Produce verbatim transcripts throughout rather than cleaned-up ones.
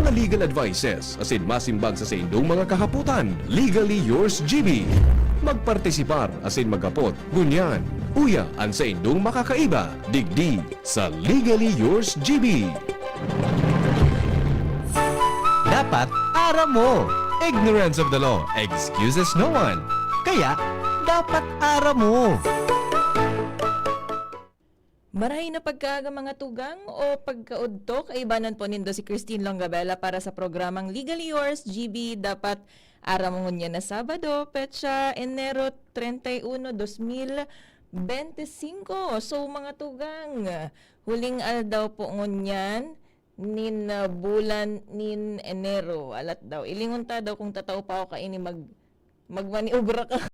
Legal advices asin masimbag sa saindong mga kahapotan. Legally yours, G B. Magpartisipar asin maghapot, ngunyan, uya an saindong makakaiba, digdi sa Legally Yours, G B. Dapat aram mo. Ignorance of the law excuses no one. Kaya, dapat aram mo. Marahay na pagkaaga, mga tugang, o pagkaodto. Kaibanan po nindo si Christine Longabella para sa programang Legally Yours, G B. Dapat aram mo ngunyan na Sabado, petsa Enero treinta y uno, dos mil bente singko. So, mga tugang, huling aldaw po ngunyan nin, ah, bulan nin Enero. Alat daw, ilingon ta daw kung tatao pa ako kaini mag-, magmaniobra ka.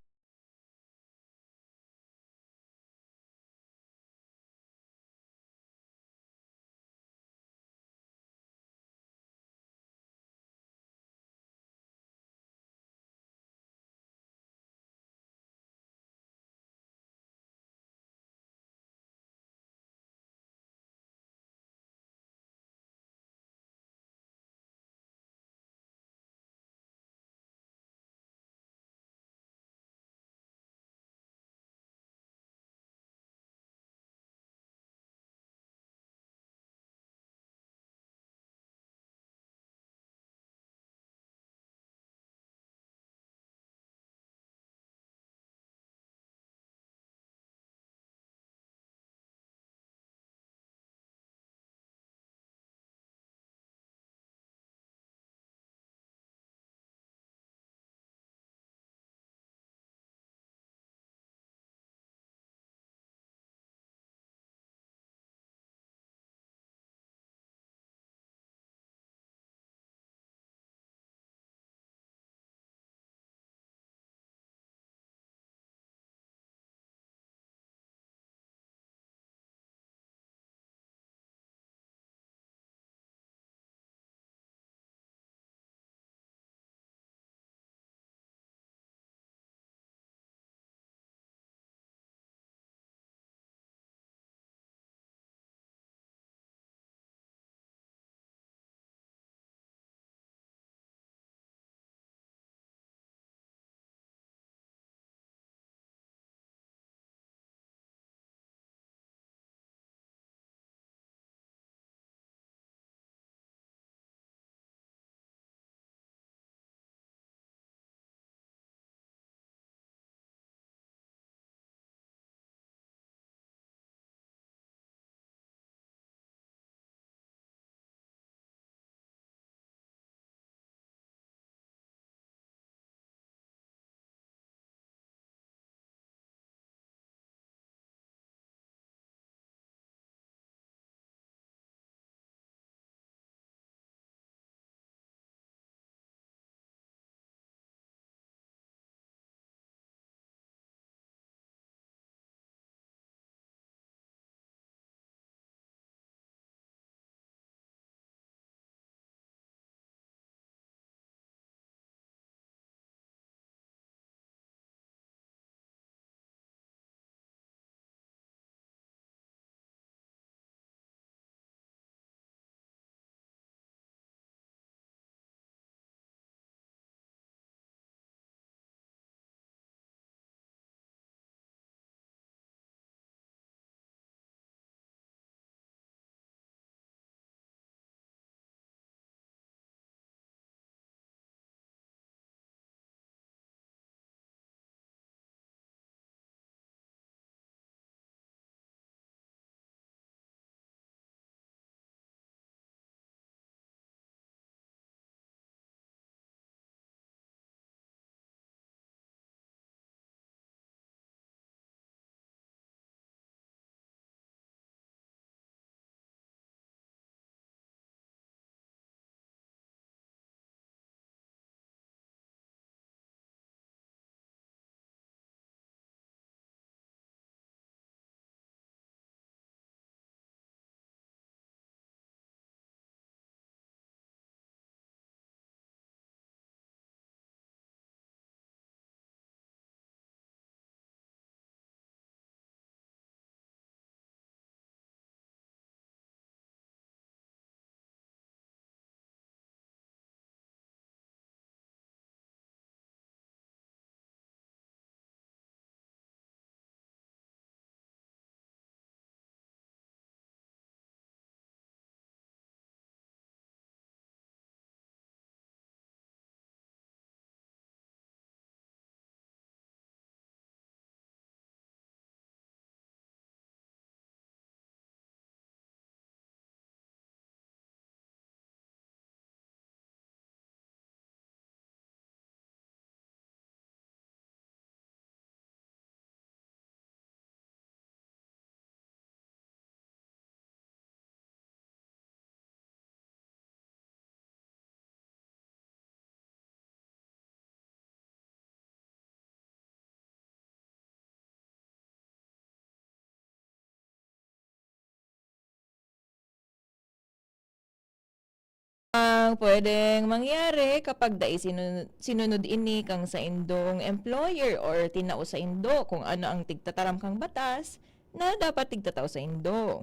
Ang pwedeng mangyari kapag dai sinu-, sinunod ini kang saindong employer or tinao saindo kung ano ang tigtataram kang batas na dapat tigtatao saindo.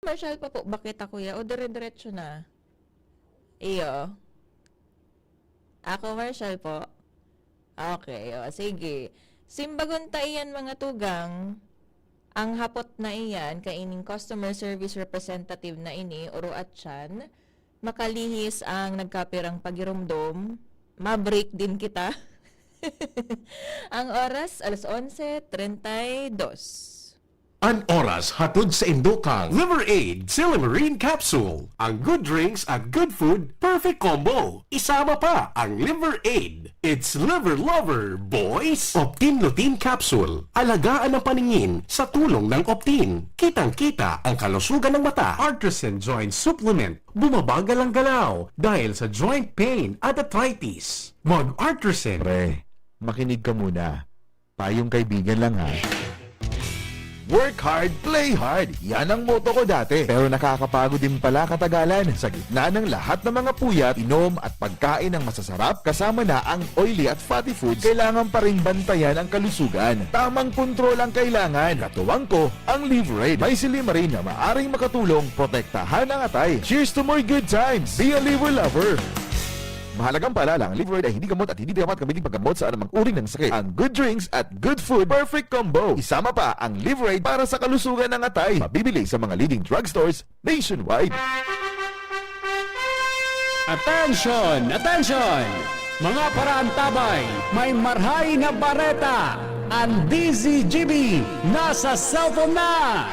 Commercial pa po ba kita, kuya, o dire-diretso na? Iyo. Ah, commercial po? Okay, o, sige. Simbagon ta iyan, mga tugang. Ang hapot na iyan, kaining customer service representative na ini, Oro Atyan, makalihis ang nagkapirang pagiromdom, ma-break din kita. Ang oras, alas onse treinta y dos. An oras hatod saindo kan Liver Aid Silimarin Capsule. Ang good drinks at good food, perfect combo. Isama pa ang Liver Aid. It's Liver Lover, boys! Optin Lutein Capsule. Alagaan ang paningin sa tulong ng Optin. Kitang-kita ang kalusugan ng mata. Artisan Joint Supplement. Bumabagal ang galaw dahil sa joint pain at arthritis. Mag-Artisan. Pre, makinig ka muna. Payong kaibigan lang, ha. Work hard, play hard. Yan ang motto ko dati. Pero nakakapagod din pala katagalan. Sa gitna ng lahat ng mga puyat, inom at pagkain ng masasarap, kasama na ang oily at fatty foods, kailangan pa rin bantayan ang kalusugan. Tamang kontrol ang kailangan. Katuwang ko, ang Liverade. May Silimarin na maaring makatulong protektahan ang atay. Cheers to more good times! Be a Liver Lover! Mahalagang paalala, ang Liverade ay hindi gamot at hindi dapat gamitin paggamot sa anumang uri ng sakit. Ang good drinks at good food, perfect combo. Isama pa ang Liverade para sa kalusugan ng atay. Mabibili sa mga leading drugstores nationwide. Attention! Attention! Mga paraantabay, may marhay na bareta! Ang D Z G B nasa cellphone na!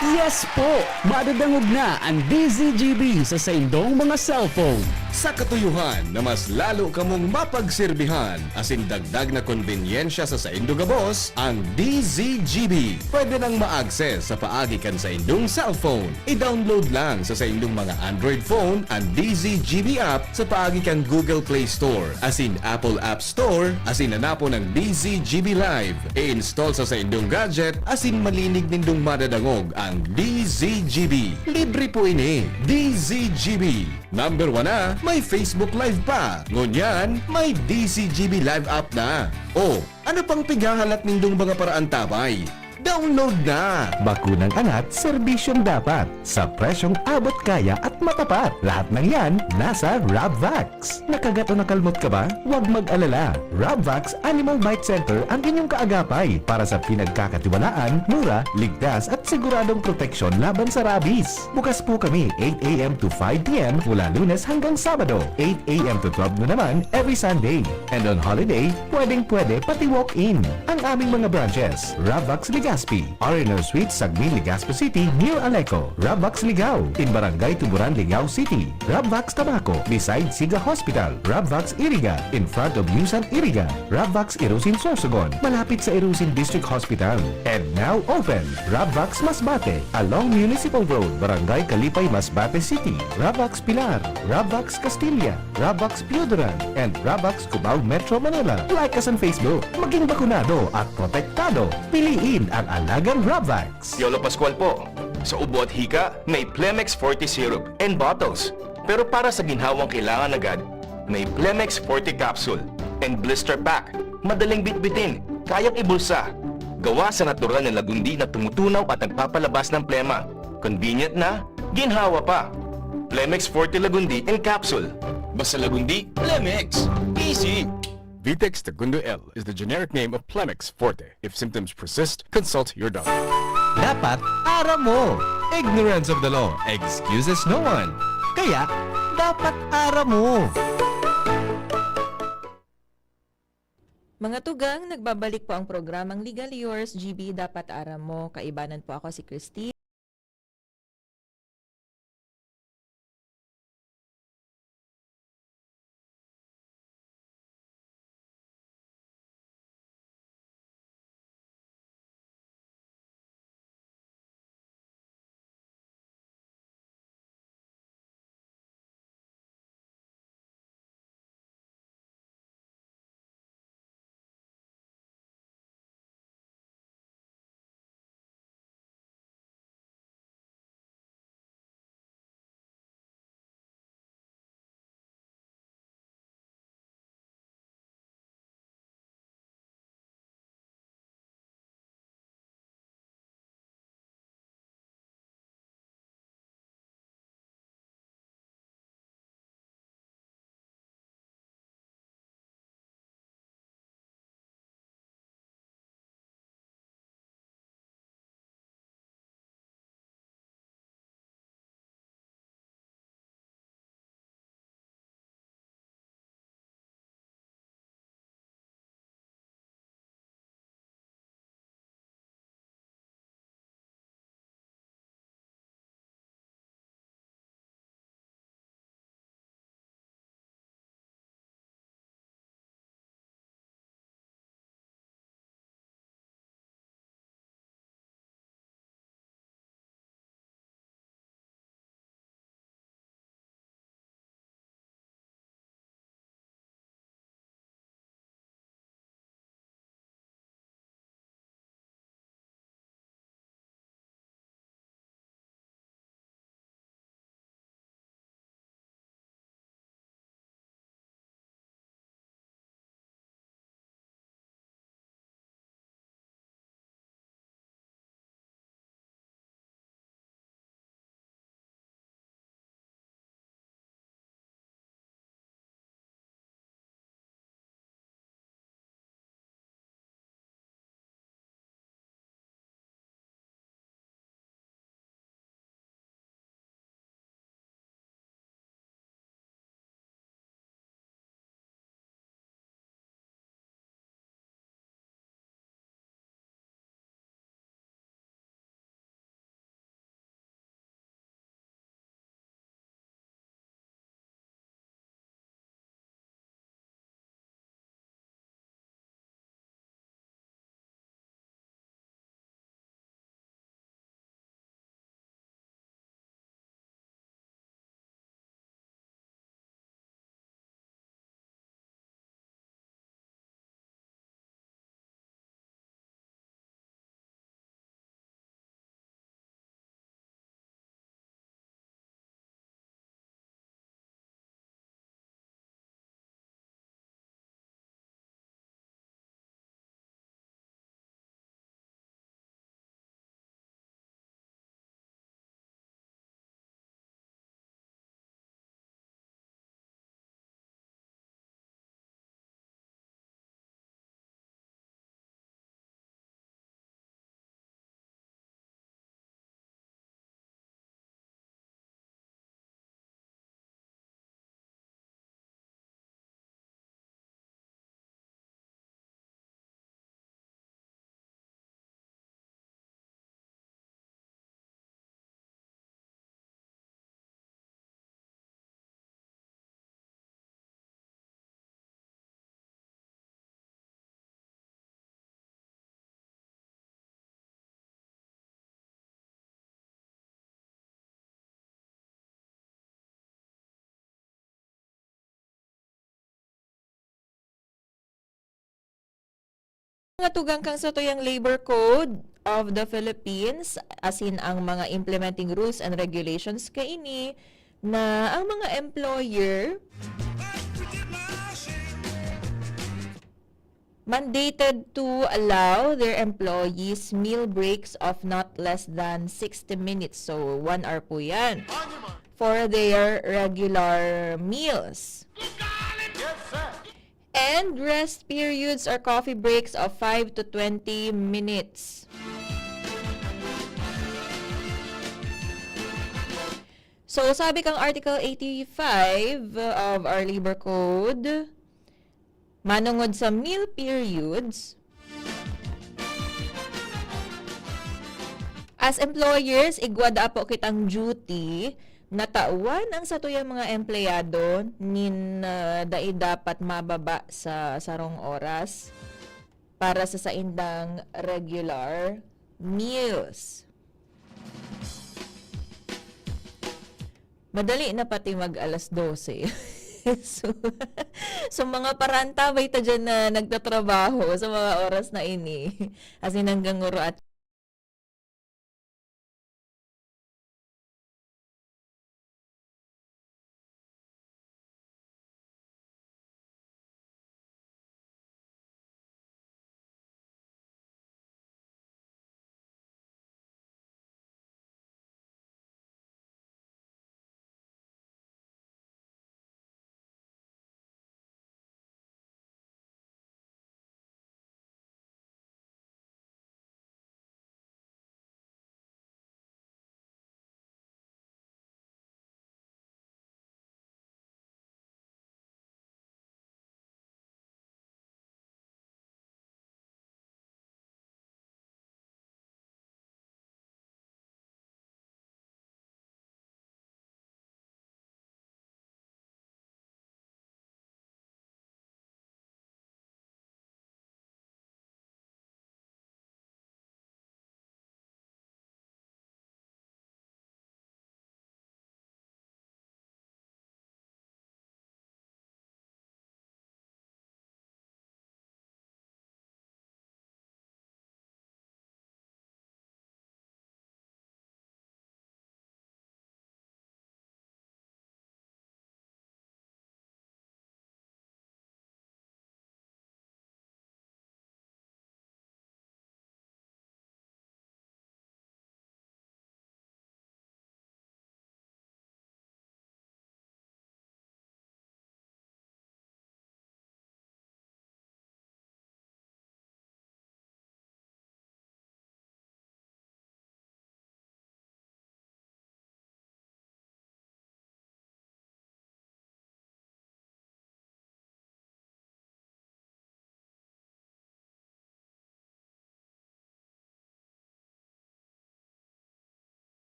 Yes po! Madadangog na ang D Z G B sa saindong mga cellphone. Sa katuyuhan na mas lalo kamong mapagserbihan asin dagdag na konbenyensya sa saindo gabos, ang D Z G B pwede nang ma-access sa paagi kan saindong cellphone. I-download lang sa saindong mga Android phone an D Z G B app sa paagi kan Google Play Store asin Apple App Store asin hanapon ang D Z G B Live. I-install sa saindong gadget asin malinig nindong madadangog ang D Z G B. Libre po ini. D Z G B. Number one na, may Facebook Live pa. Ngunyan, may D Z G B Live app na. O, ano pang pighahalat nindong mga paraantabay? Download na! Bakunang angat, serbisyong dapat, sa presyong abot kaya at matapat. Lahat ng yan, nasa Rabvax. Nakagat o nakalmot ka ba? Huwag mag-alala. Rabvax Animal Bite Center ang inyong kaagapay para sa pinagkakatiwalaan, mura, ligtas at siguradong proteksyon laban sa rabies. Bukas po kami eight a m to five p m mula Lunes hanggang Sabado, eight a m to twelve noon naman every Sunday. And on holiday, pwedeng-pwede pati walk-in. Ang aming mga branches, Ravax Legazpi, R and R Suites, Sagmin, Legazpi City, near Aleco, Ravax Ligao, in Barangay Tuburan, Ligao City, Ravax Tabaco, beside Siga Hospital, Ravax Iriga, in front of Yusan Iriga, Ravax Irusin Sorsogon, malapit sa Irusin District Hospital. And now open, Ravax Masbate, along Municipal Road, Barangay Kalipay, Masbate City, Ravax Pilar, Ravax Castilla, Ravax Pioduran, and Ravax Cubao, Metro Manila. Like us on Facebook. Maging bakunado at protektado. Piliin ang alagang Ravax. Yolo Pascual po. Sa ubo at hika, may Plemex Forte Syrup and bottles. Pero para sa ginhawang kailangan agad, may Plemex Forte Capsule and Blister Pack. Madaling bitbitin, kayang ibulsa. Gawa sa natural na lagundi na tumutunaw at nagpapalabas ng plema. Convenient na, ginhawa pa. Plemex Forte Lagundi and Capsule. Basta Lagundi, Plemex. Easy! Vitex Segundo L is the generic name of Plemex Forte. If symptoms persist, consult your doctor. Dapat aram mo. Ignorance of the law excuses no one. Kaya, dapat aram mo. Mga tugang, nagbabalik po ang programang Legal Yours, G B, Dapat Aram Mo. Kaibanan po ako si Christine. Mga tugang kan satuyang Labor Code of the Philippines, asin ang mga implementing rules and regulations kaini na ang mga employer mandated to allow their employees meal breaks of not less than sixty minutes. So, one hour po yan. For their regular meals. And rest periods or coffee breaks of five to twenty minutes. So, sabi kang Article eighty-five of our Labor Code, manongod sa meal periods, as employers, igwa daa po kitang duty na tawan ang satuyang mga empleyado nin, ah, dai dapat mababa sa sarong oras para sa saindang regular meals. Madali na pati mag alas dose. So, so mga parantabay ta dyan na nagtatrabaho sa mga oras na ini. As in, hanggang nguro at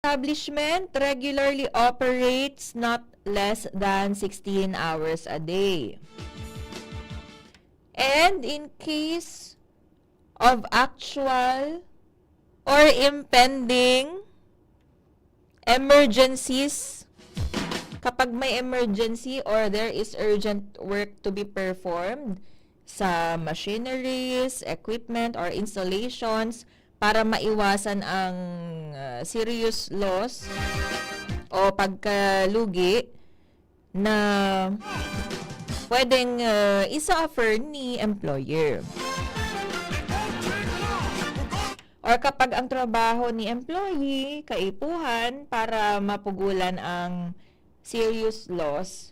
establishment regularly operates not less than sixteen hours a day. And in case of actual or impending emergencies, kapag may emergency or there is urgent work to be performed sa machineries, equipment, or installations para maiwasan ang, ah, serious loss o pagkalugi na pwedeng, ah, i-suffer ni employer. Or kapag ang trabaho ni employee kaipuhan para mapugulan ang serious loss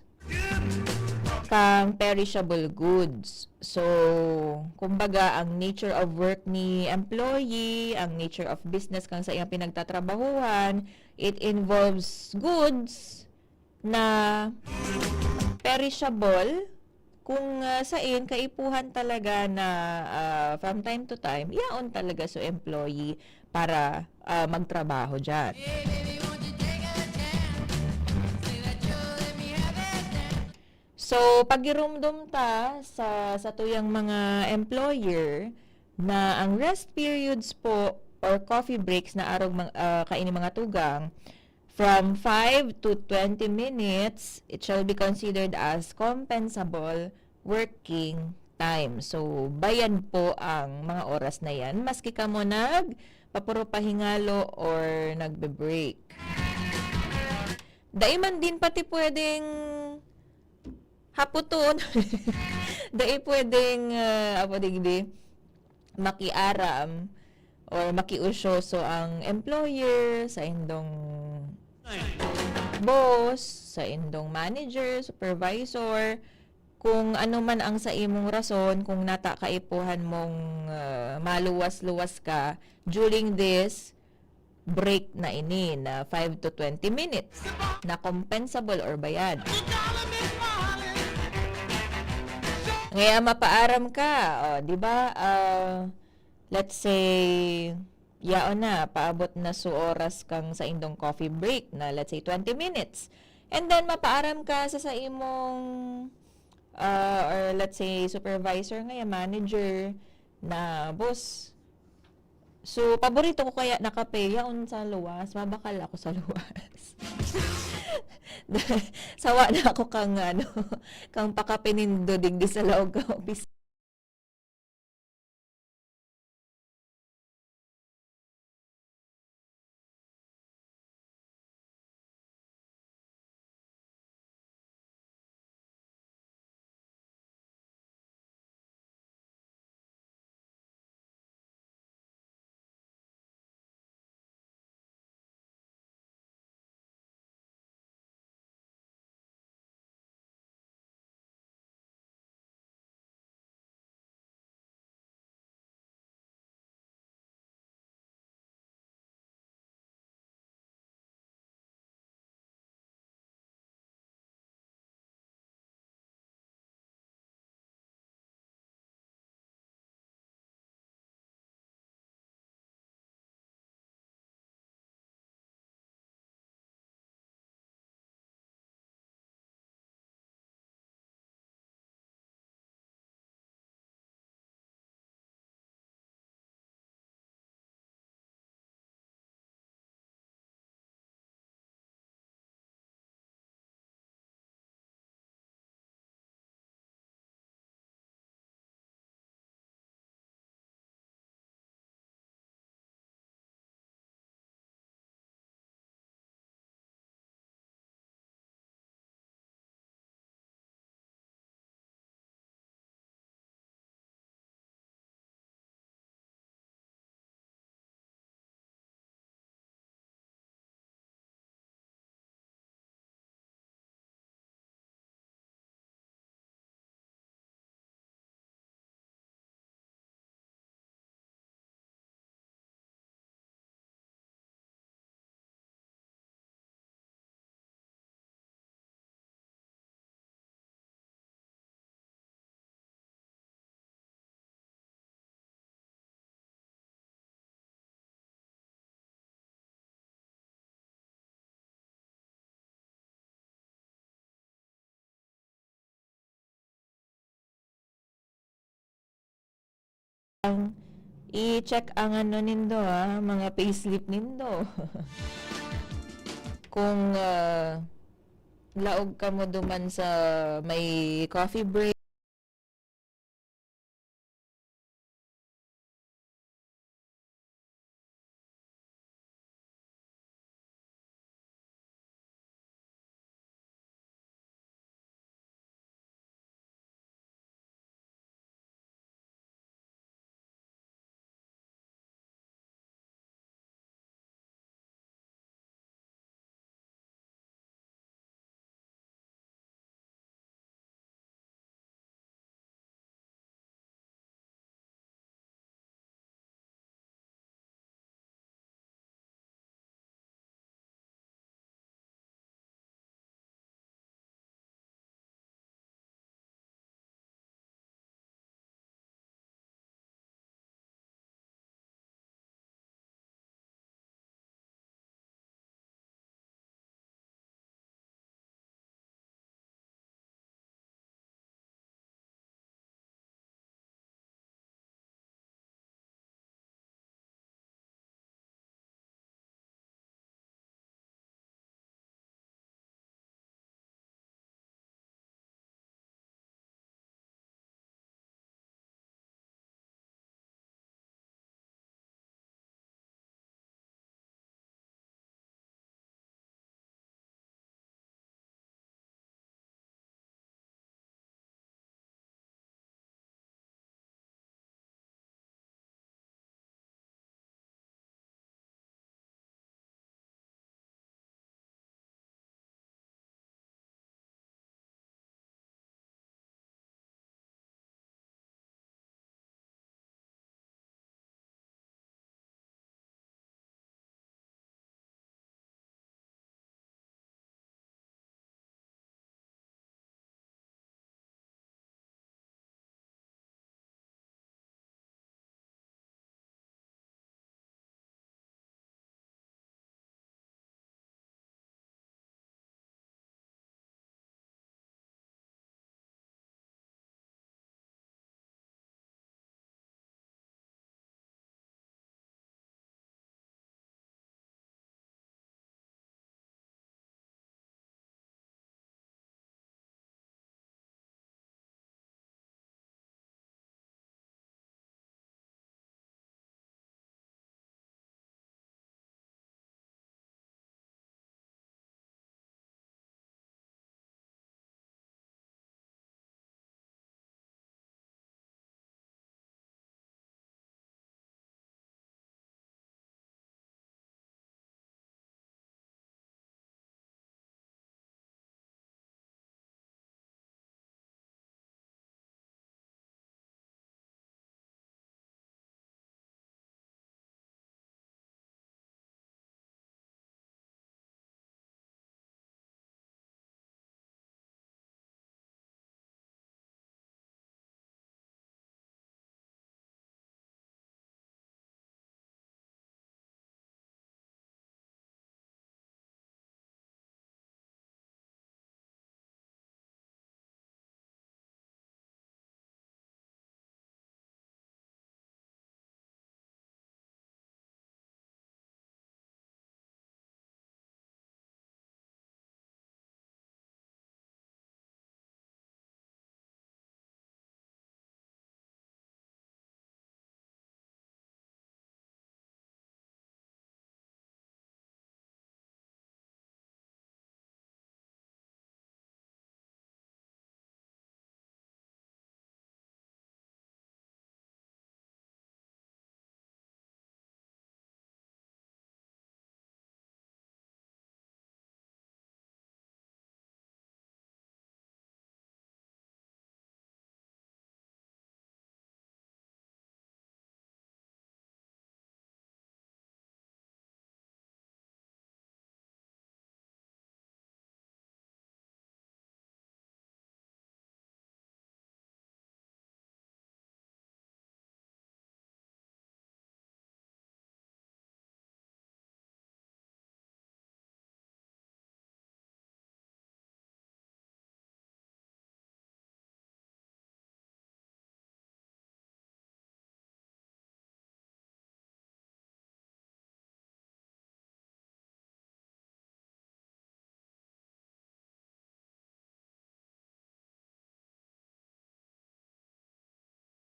kang perishable goods. So, kumbaga, ang nature of work ni employee, ang nature of business kang sa iyang pinagtatrabahuhan, it involves goods na perishable, kung, ah, sain kaipuhan talaga na, ah, from time to time, yaon talaga so employee para, ah, magtrabaho diyan. So, pagirumdom ta sa, sa tuyang mga employer na ang rest periods po or coffee breaks na arog mang-, ah, kaini mga tugang, from five to twenty minutes, it shall be considered as compensable working time. So, bayad po ang mga oras na yan, maski kamo nagpapuro pahingalo or nagbe-break. Dai man din pati pwedeng haputon. Dai pwedeng, ah, apo digdi, makiaram or makiusyoso ang employer sa indong boss, sa indong manager, supervisor, kung ano man ang sa imong rason, kung nata kaipuhan mong, ah, maluwas-luwas ka during this break na ini na five to twenty minutes na compensable or bayad. Ngaya mapaaram ka, o, di ba? Ah, let's say, yaon na, paabot na su oras kang sa indong coffee break na, let's say, twenty minutes. And then, mapaaram ka sa, sa imong, ah, or let's say, supervisor ngaya, manager, na, "Boss, so, paborito ko kaya na kape, yaon sa luwas, mabakal ako sa luwas." Sawa na ako kang, ano, kang pakape nindo digdi sa laog ka opisina. i-check ang ano nindo, ah, mga payslip nindo. Kung, ah, laog kamo duman sa may coffee break,